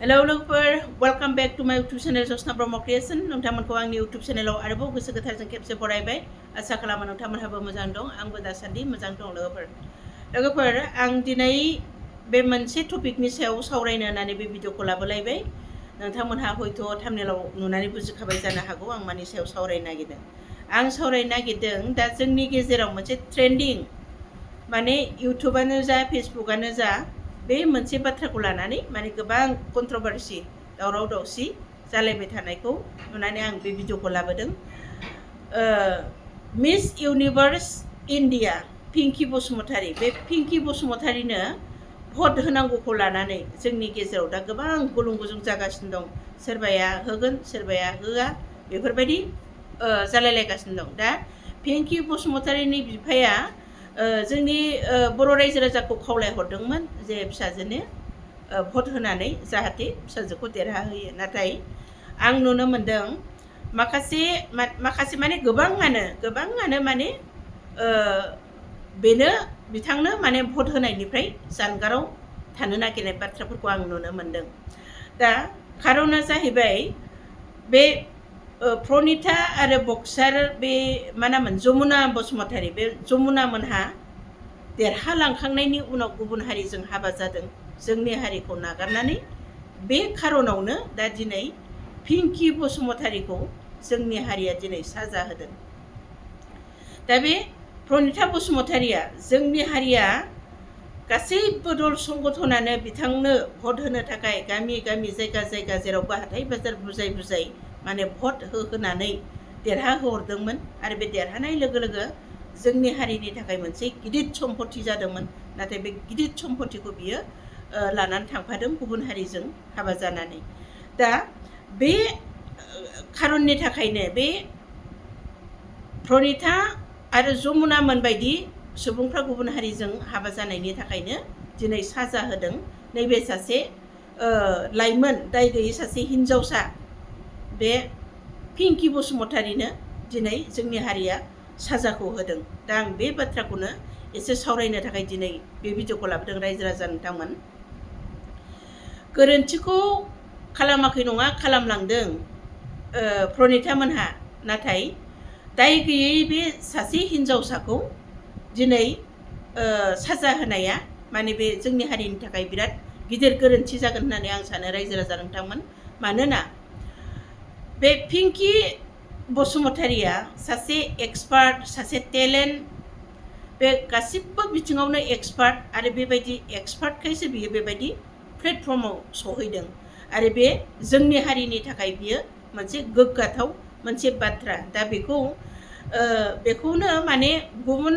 Hello लोगोफोर welcome back to माय YouTube channel जसना Brahma creation नोंथांमोनखौ आंनि यूट्यूब चैनलाव आरोबाव गोसो गोथारजों खेबसे बरायबाय आसा खालामो नोंथांमोनहाबो मोजां दं आंबो दासान्दि मोजां दं लोगोफोर आं दिनै बे मोनसे टपिकनि सायाव सावरायनो होननानै बे भिडिअखौ लाबोलायबाय नोंथांमोनहा हयथ' थाम्बनेलाव नुनानै बुजिखाबाय जानो हागौ आं मानि सायाव सावरायनो नागिरदों आं सावरायनो नागिरदों दा जोंनि गेजेराव मोनसे ट्रेन्डिं माने यूट्यूबानो जा फेसबुकआनो जा बे मोनसे बाथ्राखौ लानानै माने गोबां कन्ट्रोभार्सि दावराव दावसि जालायबाय थानायखौ नुनानै आं बे भिडिअखौ लाबोदों miss universe India Pinky Basumatary बे पिंकी बसुमतारीनो भट होनांगौखौ लानानै जोंनि गेजेराव दा गोबां गुलुं गुजुं जागासिनो दं सोरबाया होगोन सोरबाया होआ बेफोरबायदि जालायलायगासिनो दं दा पिंकी बसुमतारीनि बिफाया जोंनि बर' रायजो राजाखौ खावलायहरदोंमोन जे फिसाजोनो भट होनानै जाहाथे फिसाजोखौ देरहाहोयो नाथाय आं नुनो मोनदों माखासे माने गोबाङानो माने बेनो बिथांनो माने भट होनायनिफ्राय जानगाराव थानो नागिरनाय बाथ्राफोरखौ आं नुनो मोनदों दा खारना जाहैबाय बे प्रनिता आरो बक्सार बे मा नाममोन जमुना बसुमतारी बे जमुना मोनहा देरहालांखांनायनि उनाव गुबुन हारिजों हाबा जादों जोंनि हारिखौ नागारनानै बे खारनावनो दा दिनै पिंकी बसुमतारीखौ जोंनि हारिया दिनै साजा होदों दा बे प्रनिता बसुमतारीया जोंनि हारिया गासैबो दल संगठनानो बिथांनो भट होनो थाखाय गामि गामि जायगा जायगा जेरावबो हाथाय बाजार बुजाय माने भट होनानै देरहाहोहरदोंमोन आरो बे देरहानाय लोगो लोगो जोंनि हारिनि थाखाय मोनसे गिदिर सम्पति जादोंमोन नाथाय बे गिदिर सम्पतिखौ बियो लानानै थांफादों गुबुन हारिजों हाबा जानानै दा बे खारननि थाखायनो बे प्रनिता आरो जमुना मोनबायदि सुबुंफ्रा गुबुन हारिजों हाबा जानायनि थाखायनो दिनै साजा होदों नैबे सासे लाइमोन दाय गैयै सासे हिनजावसा बे पिंकी बसुमतारीनो दिनै जोंनि हारिया साजाखौ होदों दा आं बे बाथ्राखौनो एसे सावरायनो थाखाय दिनै बे भिडिअखौ लाबोदों रायजो राजा नोंथांमोन गोरोन्थिखौ खालामाखै नङा खालामलांदों प्रनिता मोनहा नाथाय दाय गैयै बे सासे हिनजावसाखौ दिनै साजा होनाया माने बे जोंनि हारिनि थाखाय बिराद गिदिर गोरोन्थि जागोन होननानै आं सानो रायजो राजा नोंथांमोन मानोना बे पिंकी बसुमतारीया सासे एक्सपार्ट सासे टेलेन्ट बे गासिबो बिथिङावनो एक्सपार्ट आरो बेबायदि एक्सपार्टखायसो बियो बेबायदि प्लेटफर्माव सहैदों आरो बे जोंनि हारिनि थाखाय बियो मोनसे गोग्गाथाव मोनसे बाथ्रा दा बेखौनो माने गुबुन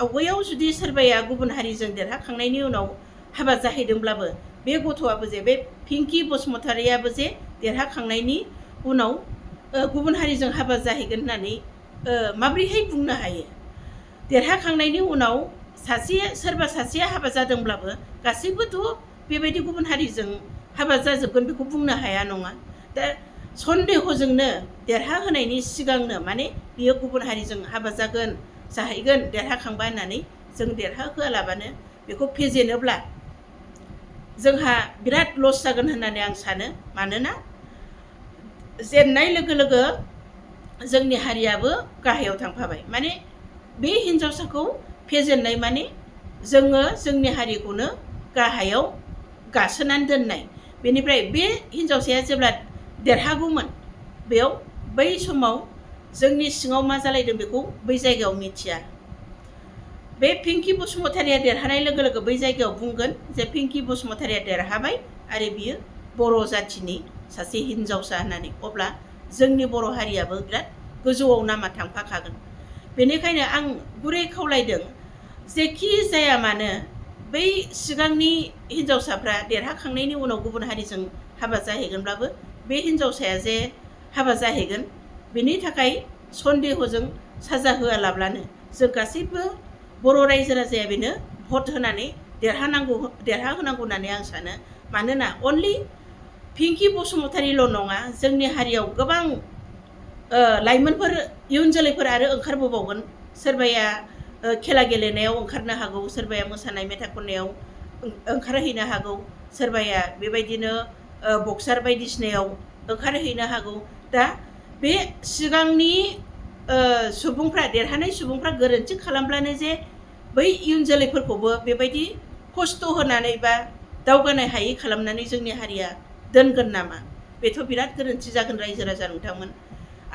आवगायाव जुदि सोरबाया गुबुन हारिजों देरहाखांनायनि उनाव हाबा जाहैदोंब्लाबो बे गथ'आबो जे बे पिंकी बसुमतारीयाबो जे देरहाखांनायनि उनाव गुबुन हारिजों हाबा जाहैगोन होननानै माब्रैहाय बुंनो हायो देरहाखांनायनि उनाव सोरबा सासेया हाबा जादोंब्लाबो गासैबोथ' बेबायदि गुबुन हारिजों हाबा जाजोबगोन बेखौ बुंनो हाया नङा दा सन्देहजोंनो देरहाहोनायनि सिगांनो माने बियो गुबुन हारिजों हाबा जाहैगोन देरहाखांबा होननानै जों देरहाहोआलाबानो बेखौ फेजेनोब्ला जोंहा बिराद लस जागोन होननानै आं सानो मानोना जेननाय लोगो लोगो जोंनि हारियाबो गाहायाव थांफाबाय माने बे हिनजावसाखौ फेजेननाय माने जोङो जोंनि हारिखौनो गाहायाव गासोनानै दोननाय बेनिफ्राय बे हिनजावसाया जेब्ला देरहागौमोन बेयाव बै समाव जोंनि सिङाव मा जालायदों बेखौ बै जायगायाव मिथिया बे पिंकी बसुमतारीया देरहानाय लोगो लोगो बै जायगायाव बुंगोन जे पिंकी बसुमतारीया देरहाबाय आरो बियो बर' जाथिनि सासे हिनजावसा होननानै अब्ला जोंनि बर' हारियाबो बिराद गोजौआव नामा थांफाखागोन बेनिखायनो आं गुरै खावलायदों जेखि जाया मानो बै सिगांनि हिनजावसाफ्रा देरहाखांनायनि उनाव गुबुन हारिजों हाबा जाहैगोनब्लाबो बे हिनजावसाया जे हाबा जाहैगोन बेनि थाखाय सन्देहजों साजा होआलाब्लानो जों गासैबो बर' रायजो राजाया बेनो भट होनानै देरहाहोनांगौ होननानै आं सानो मानोना अनलि पिंकी बसुमतारील' नङा जोंनि हारियाव गोबां लाइमोनफोर इयुन जोलैफोर आरो ओंखारबोबावगोन सोरबाया खेला गेलेनायाव ओंखारनो हागौ सोरबाया मोसानाय मेथाइ खननायाव ओंखारहैनो हागौ, सोरबाया बेबायदिनो बक्सार बायदिसिनायाव ओंखारहैनो हागौ। दा बे सिगांनि सुबुंफ्रा, देरहानाय सुबुंफ्रा गोरोन्थि खालामब्लानो जे बै इयुन जोलैफोरखौबो बेबायदि खस्थ' होनानै बा दावगानो हायै खालामनानै जोंनि हारिया दोनगोन नामा? बेथ' बिराद गोरोन्थि जागोन रायजो राजा नोंथांमोन।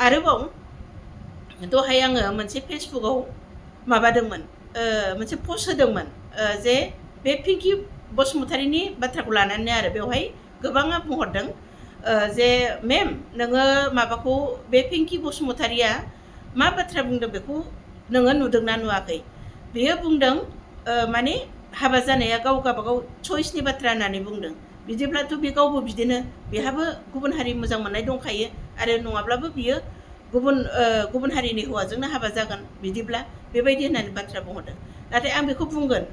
आरोबाव दहाय आङो मोनसे फेसबुकआव माबादोंमोन, मोनसे पस्ट होदोंमोन, जे बे पिंकि बसुमतारीनि बाथ्राखौ लानानै आरो बेवहाय गोबाङा बुंहरदों जे मेम नोङो माबाखौ, बे पिंकि बसुमतारीया मा बाथ्रा बुंदों बेखौ नोङो नुदोंना नुवाखै? बेयो बुंदों माने हाबा जानाया गाव गावबागाव चइसनि बाथ्रा होननानै बुंदों। बिदिब्लाथ' बे गावबो बिदिनो, बेहाबो गुबुन हारि मोजां मोननाय दंखायो, आरो नङाब्लाबो बियो गुबुन हारिनि हौवाजोंनो हाबा जागोन बिदिब्ला, बेबायदि होननानै बाथ्रा बुंहरदों। नाथाय आं बेखौ बुंगोन,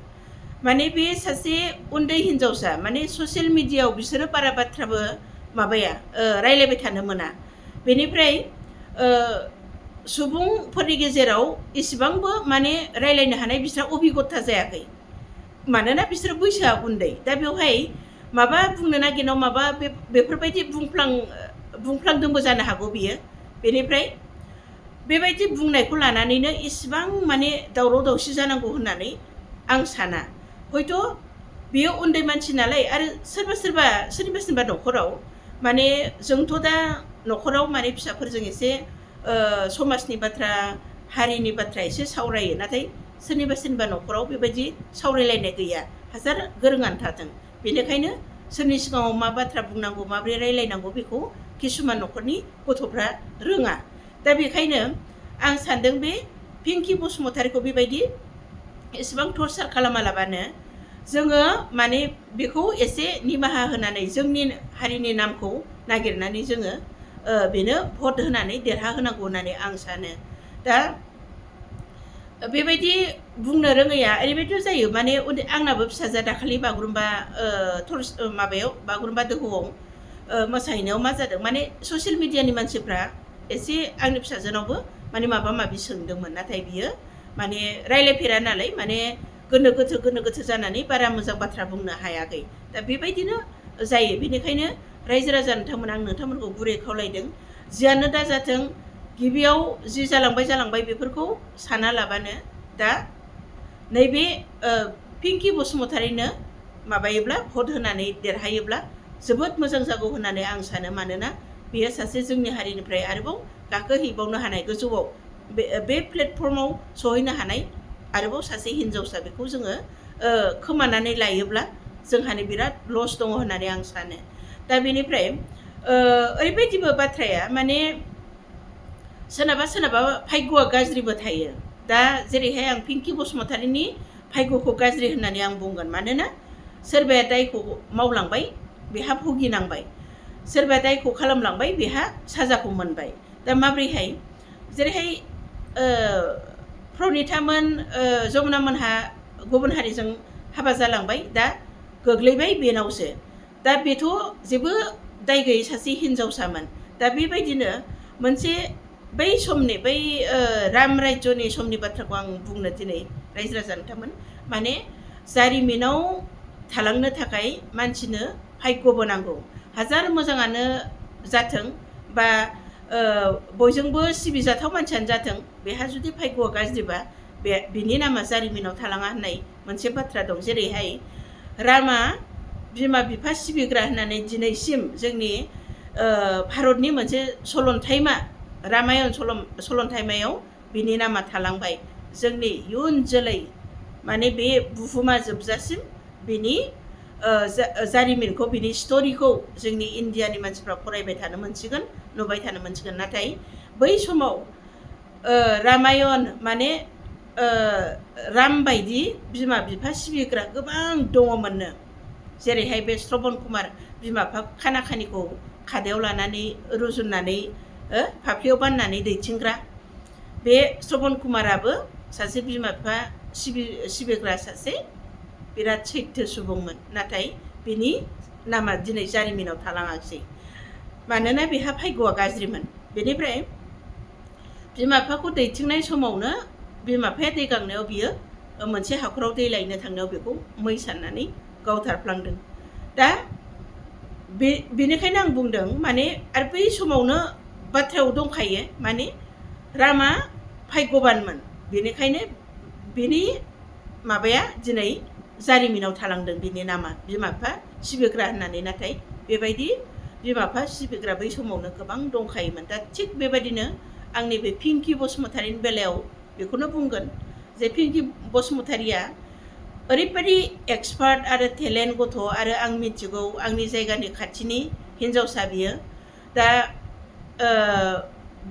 माने बे सासे उन्दै हिनजावसा, माने ससियेल मिडियायाव बिसोरो बारा बाथ्राबो रायलायबाय थानो मोना। बेनिफ्राय सुबुंफोरनि गेजेराव इसिबांबो माने रायलायनो हानाय बिस्रा अभिगथा जायाखै, मानोना बिसोरो बैसोआ उन्दै। दा बेवहाय माबा बुंनो नागिरनायाव माबा बेफोरबायदि बुंफ्लांदोंबो जानो हागौ बियो। बेनिफ्राय बेबायदि बुंनायखौ लानानैनो इसिबां माने दावराव दावसि जानांगौ होननानै आं साना। हयथ' बियो उन्दै मानसि नालाय, आरो सोरनिबा न'खराव माने जोंथ' दा न'खराव माने फिसाफोरजों एसे समाजनि बाथ्रा, हारिनि बाथ्रा एसे सावरायो, नाथाय सोरनिबा न'खराव बेबायदि सावरायलायनाय गैया, हाजार गोरोङानो थाथों। बेनिखायनो सोरनि सिगाङाव मा बाथ्रा बुंनांगौ, माबोरै रायलायनांगौ बेखौ किसुमान न'खरनि गथ'फ्रा रोङा। दा बेखायनो आं सानदों बे पिंकि बसुमतारीखौ बेबायदि एसेबां टर्चार खालामालाबानो जोङो माने बेखौ एसे निमाहा होनानै जोंनि हारिनि नामखौ नागिरनानै जोङो बेनो भट होनानै देरहाहोनांगौ होननानै आं सानो। दा बेबायदि बुंनो रोङैया ओरैबायदि जायो, माने आंनाबो फिसाजोआ दाखालि बागुरुम्बा बागुरुम्बा दोहौआव मोसाहैनायाव मा जादों, माने ससियेल मिडियानि मानसिफ्रा एसे आंनि फिसाजोनावबो माने माबा माबि सोंदोंमोन, नाथाय बियो माने रायलायफेरा नालाय, माने गोनो गोथो जानानै बारा मोजां बाथ्रा बुंनो हायाखै। दा बेबायदिनो जायो। बेनिखायनो रायजो राजा नोंथांमोन, आं नोंथांमोनखौ गुरै खावलायदों, जियानो दा जाथों, गिबियाव जि जालांबाय बेफोरखौ साना लाबानो दा नैबे पिंकि बसुमतारीनो माबायोब्ला, भट होनानै देरहायोब्ला जोबोद मोजां जागौ होननानै आं सानो। मानोना बेयो सासे जोंनि हारिनिफ्राय आरोबाव गाखोहैबावनो हानाय, गोजौआव बे प्लेटफर्माव सहैनो हानाय आरोबाव सासे हिनजावसा, बेखौ जोङो खोमानानै लायोब्ला जोंहानि बिराद लस दङ होननानै आं सानो। दा बेनिफ्राय ओरैबायदिबो बाथ्राया, माने सोरनाबा भाग्यआ गाज्रिबो थायो। दा जेरैहाय आं पिंकि बसुमतारीनि भाग्यखौ गाज्रि होननानै आं बुंगोन, मानोना सोरबाया दायखौ मावलांबाय, बेहा भुगिनांबाय, सोरबाया दायखौ खालामलांबाय, बेहा साजाखौ मोनबाय। दा माब्रैहाय, जेरैहाय प्रनितामोन, जमुना मोनहा गुबुन हारिजों हाबा जालांबाय, दा गोग्लैबाय बेनावसो। दा बेथ' जेबो दाय गैयै सासे हिनजावसामोन। दा बेबायदिनो मोनसे बै समनि, बै राम राज्योनि समनि बाथ्राखौ आं बुंनो दिनै रायजो राजा नोंथांमोन, माने जारिमिनाव थालांनो थाखाय मानसिनो भाग्यबो नांगौ। हाजार मोजाङानो जाथों बा बयजोंबो सिबिजाथाव मानसियानो जाथों, बेहा जुदि भाग्यआ गाज्रिबा बिनि नामा जारिमिनाव थालाङा होननाय मोनसे बाथ्रा दं। जेरैहाय रामा बिमा बिफा सिबिग्रा होननानै दिनैसिम जोंनि भारतनि मोनसे सलन्थाइमा, रामायण सलन्थाइमायाव बिनि नामा थालांबाय। जोंनि इयुन जोलै, माने बे बुहुमा जोबजासिम बिनि जारिमिनखौ, बिनि स्ट'रिखौ जोंनि इण्डियानि मानसिफ्रा फरायबाय थानो मोनसिगोन, नुबाय थानो मोनसिगोन। नाथाय बै समाव रामायण, माने राम बायदि बिमा बिफा सिबिग्रा गोबां दङमोननो। जेरैहाय बे श्रबण कुमार, बिमा बिफा खाना खानिखौ खादायाव लानानै रुजुननानै फाफ्लियाव बाननानै दैथिंग्रा, बे श्रबण कुमाराबो सासे बिमा बिफा सिबिग्रा सासे बिराद सैथो सुबुंमोन। नाथाय बिनि नामा दिनै जारिमिनाव थालाङाखिसै, मानोना बेहा भाग्यआ गाज्रिमोन। बेनिफ्राय बिमा बिफाखौ दैथिंनाय समावनो बिमा बिफाया दै गांनायाव बियो मोनसे हाखराव दै लायनो थांनायाव बेखौ मै साननानै गावथारफ्लांदों। दा बेनिखायनो आं बुंदों माने आरो बै समावनो बाथ्रायाव दंखायो माने रामा भाग्यबानमोन, बेनिखायनो बिनि माबाया दिनै जारिमिनाव थालांदों, बिनि नामा बिमा बिफा सिबिग्रा होननानै। नाथाय बेबायदि बिमा बिफा सिबिग्रा बै समावनो गोबां दंखायोमोन। दा थिग बेबायदिनो आंनि बे पिंकि बसुमतारिनि बेलायाव बेखौनो बुंगोन जे पिंकि बसुमतारिया ओरैबायदि एक्सपार्ट आरो टेलेन्ट गथ' आरो आं मिथिगौ आंनि जायगानि खाथिनि हिन्जावसा बियो। दा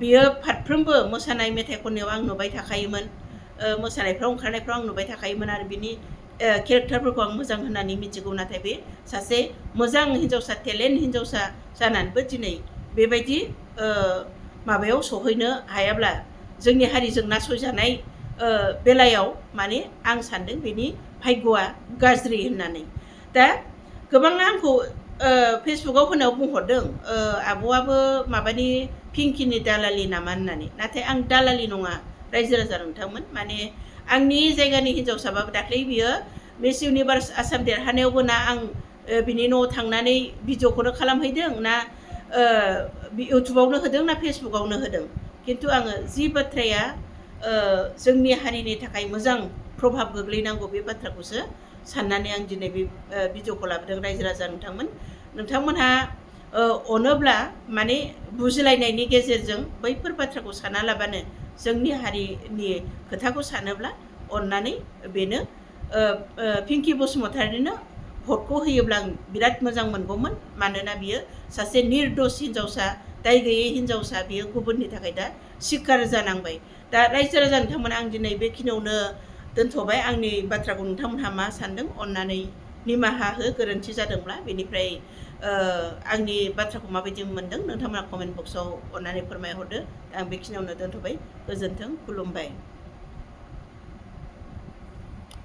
बियो फारफ्रोमबो मोसानाय मेथाइ खननायाव आं नुबाय थाखायोमोन, मोसानायफ्राव ओंखारनायफ्राव आं नुबाय थाखायोमोन आरो बिनि केरेक्टारफोरखौ आं मोजां होननानै मिथिगौ। नाथाय बे सासे मोजां हिन्जावसा, टेलेन्ट हिन्जावसा जानानैबो दिनै बेबायदि माबायाव सहैनो हायाब्ला जोंनि हारिजों नासयजानाय बेलायाव माने आं सान्दों बेनि भाग्यआ गाज्रि होननानै। दा गोबाङा आंखौ फेसबुकाव होनायाव बुंहरदों आब'आबो माबानि पिंकिनि दालालि नामा होननानै। नाथाय आं दालालि नङा रायजो राजा नोंथांमोन। माने आंनि जायगानि हिन्जावसाबाबो दाख्लै बियो मिस इउनिभार्स आसाम देरहानायावबो ना आं बिनि न'आव थांनानै भिडिअखौनो खालामहैदों, ना इउटुबावनो होदों, ना फेसबुकावनो होदों। खिन्थु आङो जि बाथ्राया जोंनि हारिनि थाखाय मोजां प्रभाब गोग्लैनांगौ बे बाथ्राखौसो साननानै आं दिनै बे भिडिअखौ लाबोदों। रायजो राजा नोंथांमोनहा अनोब्ला माने बुजिलायनायनि गेजेरजों बैफोर बाथ्राखौ साना लाबानो जोंनि हारिनि खोथाखौ सानोब्ला अननानै बेनो पिंकि बसुमतारिनो भटखौ होयोब्ला आं बिराद मोजां मोनगौमोन। मानोना बियो सासे निर्दोष हिन्जावसा, दाय गैयै हिन्जावसा, बियो गुबुननि थाखाय दा सिखार जानांबाय। दा रायजो राजा नोंथांमोन आं दिनै बेखिनियावनो दोनथ'बाय। आंनि बाथ्राखौ नोंथांमोनहा मा सानदों अननानै निमाहा हो गोरोन्थि जादोंब्ला। बेनिफ्राय आंनि बाथ्राखौ माबायदि मोनदों नोंथांमोना कमेन्ट बक्सआव अननानै फोरमायहरदो। आं बेखिनियावनो दोनथ'बाय। गोजोन्थों, खुलुमबाय।